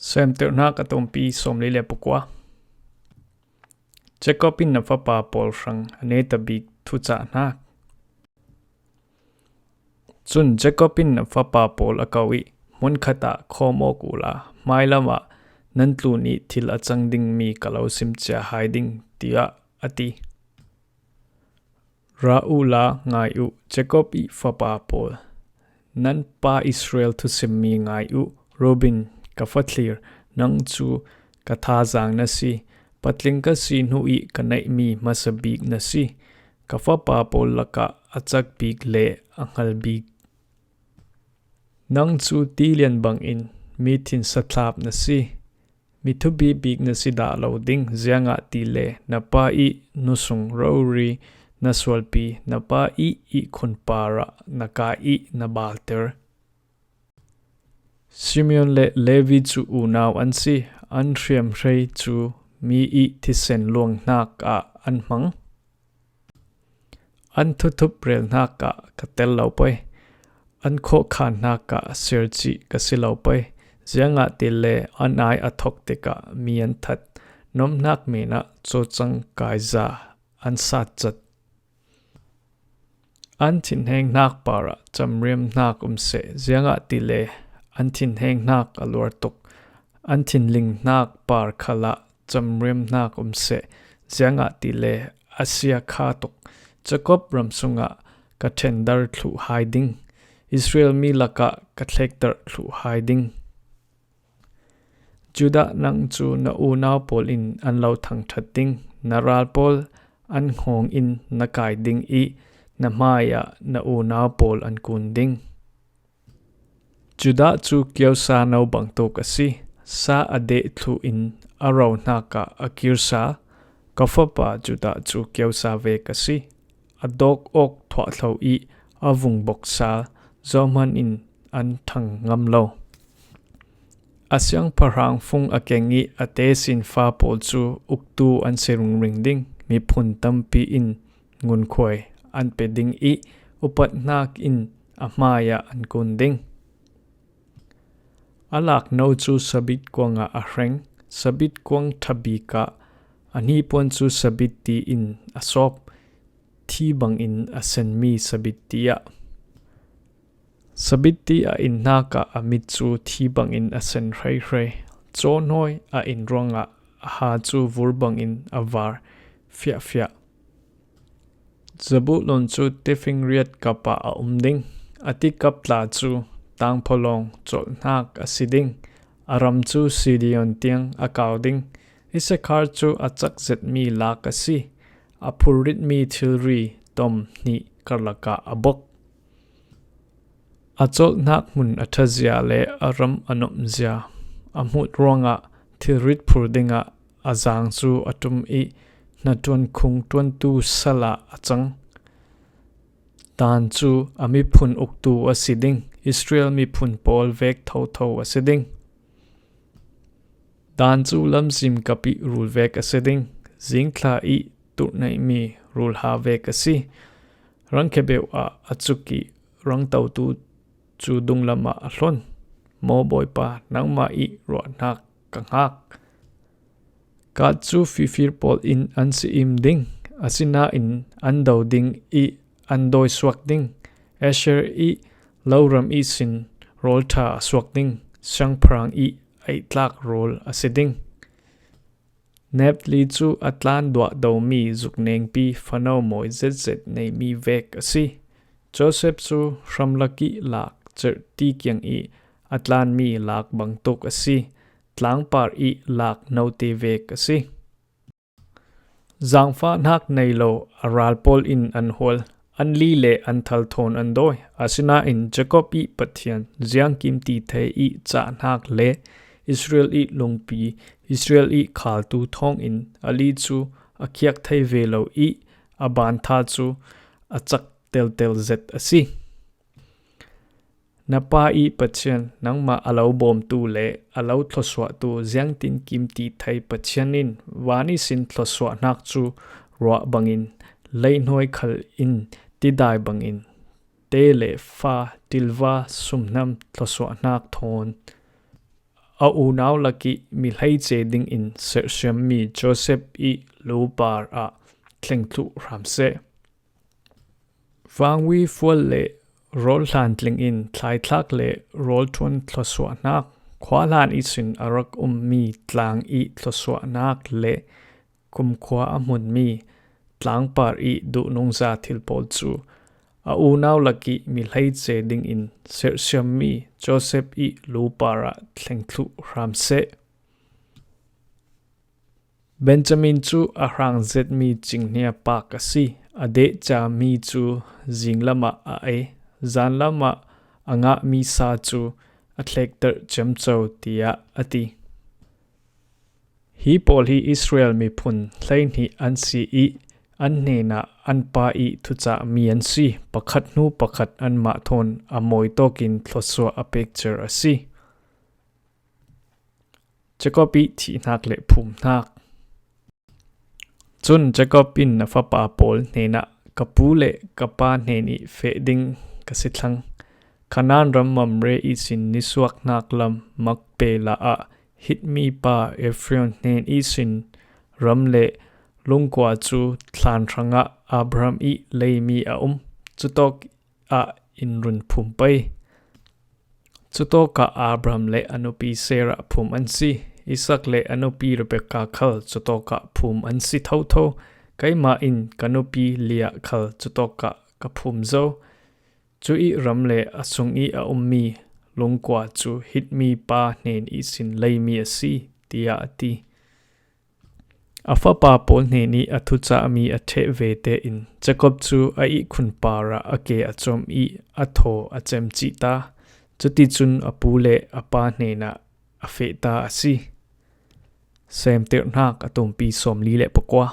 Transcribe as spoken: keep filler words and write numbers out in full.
Seemtirhnak a tumpi sawmli le pakua. Jacob in a fapa pawl hrang a netabik thucahnak. Cun Jacob in a fapa pawl a ko ih, hmunkhat ah khawm awk uhla, hmailam ah nan tlun ih thil a cang dingmi ka lo simcia hai ding, tiah a ti. Ra uhla ngai uh, Jacob ih fapa pawl, nan pa Israel thusimmi ngai uh. Reuben, ka fathlir, nang cu ka thazaang na si. Patling ka si hnu ih ka neihmi hmasa bik na si. Ka fapa pawl lakah a cak bik le a hngal bik. Nang cu tilian bangin mi thinsa thlap na si. Mi thupi bik na si dah lo ding, ziangahtile na pa ih nusung rori na sualpi, na pa ih ihkhun parah na kai ih na balter. Simeon le Levi cu unau an si, an hriamhrei cu mi ih thisen luangnak ah an hmang. An thuthup relnak ah ka tel lo pei, an khawhkhannak ah sercih ka si lo pei, ziangahtile an ai a thok tikah mi an that, nomhnak men ah cawcang kaiza an satcat. An thinhengnak parah camriamnak um seh, ziangahtile an thinhengnak a luar tuk. An thinlingnak par khalah camriamnak um seh, ziangahtile a sia kha tuk. Jacob ram sungah ka ṭhender thluh hai ding, Israel mi lakah ka thlekter thluh hai ding. Judah, nang cu na unau pawl in an lo thangṭhat ding, na ral pawl an hngawng in na kai ding ih na hmaiah na unau pawl an kun ding. Judah cu kiosa no bangtuk a si, sa a deh thluh in a rohnak ah a kir sal. Ka fapa Judah cu kiosa vek a si, a dawk awk thuahthlo ih a vung bok sal, zohman in an ṭhang ngam lo. A siangpahrang fung a keng ih a tesinfa pawl cu uktu an si ringring ding, miphun tampi in ngunkhuai an pe ding ih upat hnakin a hmaiah an kun ding. A lakno cu sabit kuang ah a hreng, sabit kuang ṭha bik ah, a hnipuan cu sabit tiin a sawp, thi bangin a senmi sabit ti ah. Sabit ti a inhnak ah a mit cu thi bangin a sen hreihrei, cawhnawi a in ruangah a ha cu vur bangin a var fiahfiah. Zebulun cu tifingriat kap ah a um ding, a tikap tla cu tangphawlawng colhnak a si ding, a ram cu Sidion tiang a kau ding. Issachar cu a cak zetmi lak a si, a phurritmi thilri tom hnih karlak ah a bok. A colhnak hmun a ṭhazia le a ram a nomhzia a hmut ruangah thilrit phur dingah a zaang cu a ṭum ih hnaṭuan khung ṭuantu sal ah a cang. Dan cu a miphun uktu a si ding, Israel miphun pawl vek thotho a si ding. Dan cu lamzin kap ih rul vek a si ding, zingthla ih turhneihmi rulha vek a si. Rangkhebeu ah a cuk ih rangtotu cu dunglam ah a hlon. Maw Bawipa, nangmah ih ruahnak ka hngak. Gad cu fifir pawl in an si im ding, asinain an do ding ih an dawi suak ding. Asher ih loram ihsin rawl ṭha a suak ding, siangpahrang ih aihtlak rawl a si ding. Naphtali cu a tlan duahdomi zuknengpi fano mawi zetzet neimi vek a si. Joseph cu hramlak ih lak cerhti kiang ih a tlanmi lak bangtuk a si. Tlangpar ih lak note vek a si. Zaangfahnak nei lo a ral pawl in an hual, an li le an thal thawn an dawi. Asinain Jacob ih Pathian, ziangkim ti thei ih cahnak le Israel ih lungpi, Israel ih khaltu thawngin a li cu a khiak thei ve lo ih a bantha cu a cak teltel zet a si. Na pa ih Pathian, nangmah a lo bawmtu le a lo thluasuahtu, ziangtinkim ti thei Pathian in van ihsin thluasuahnak cu ruah bangin, leihnuai khal in tidai bangin, te le fa, ṭilva, sumhnam thluasuahnak thawn a unau lakih mi hleice dingin serhsiammi Joseph ih lupar ah thlengthluh hram seh. Vangui fual le rawl hlan tlingin thlaithlak le rawlthuan thluasuahnak, khuahlan ihsin a rak ummi tlang ih thluasuahnak le kumkhua a hmunmi tlangpar ih duhnungza thil pawl cu a unau lakih mi hleice dingin serhsiammi Joseph ih lupar ah thlengthluh hram seh. Benjamin cu a hrang zetmi cinghnia pak a si. A dehcami cu zinglam ah a ei, zanlam ah a ngahmi sa cu a thlekterh ciamco, tiah a ti. Hi pawl hi Israel miphun hleihnih an si ih an hnenah an pa ih thucahmi an si. Pakhat hnu pakhat anmah thawn a mawi tawkin thluasuah a pekcer a si. Jacob ih thihnak le phumhnak. Cun Jacob in a fapa pawl hnenah, ka pu le ka pa hnen ih feh ding ka si thlang. Kanaan ram Mamre ihsin nisuaknak lam Makpela ah Hit mipa Efron hnen ihsin ram le lungkua cu thlan hrangah Abraham ih leimi a um. Cutawk ah in run phum pei. Cutawkah Abraham le a nupi Sarah phum an si. Isak le a nupi Rebekah khal cutawkah phum an si thotho. Keimah in ka nupi Leah khal cutawkah ka phum zo. Cu ih ram le a sung ih a ummi lungkua cu Hit mipa hnen ihsin leimi a si, tiah a ti. A fapa pawl hnen ih a thucahmi a ṭheh ve tein Jacob cu a ihkhun par ah a ke a cawm ih a thaw a cem cih ta. Cuticun a pu le a pa hnenah a feh ta a si. Seemtirhnak a tumpi sawmli le pakua.